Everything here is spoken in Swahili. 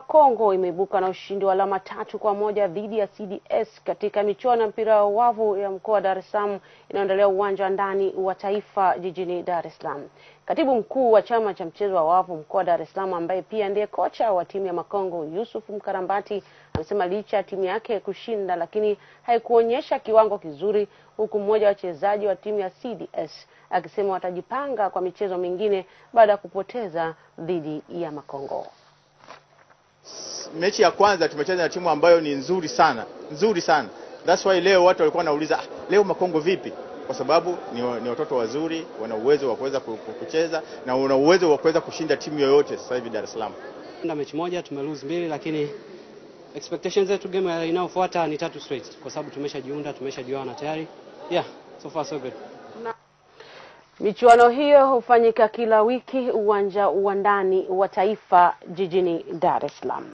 Kongo imeibuka na ushindi wa alama 3-1 dhidi ya CDS katika michuano ya mpira wa wavu ya mkoa wa Dar es Salaam inayoendelea uwanja wa ndani wa Taifa jijini Dar es Salaam. Katibu mkuu wa chama cha mchezo wa wavu mkoa wa Dar es Salaam ambaye pia ndiye kocha wa timu ya Makongo, Yusuf Mkarambati, amesema licha ya timu yake kushinda lakini haikuonyesha kiwango kizuri, huku mmoja wa wachezaji wa timu ya CDS akisema watajipanga kwa michezo mingine baada ya kupoteza dhidi ya Makongo. Mechi ya kwanza tumecheza na timu ambayo ni nzuri sana, nzuri sana. That's why leo watu walikuwa wanauliza, leo Makongo vipi? Kwa sababu ni watoto wazuri, wana uwezo wa kuweza kucheza na wana uwezo wa kuweza kushinda timu yoyote sasa hivi Dar es Salaam. Tuna mechi moja tumelose 2, lakini expectations zetu game inayofuata ni 3 straight kwa sababu tumeshajiunda, tumeshajuana tayari. Yeah, so far so good. Michuano hiyo hufanyika kila wiki uwanja wa ndani wa Taifa jijini Dar es Salaam.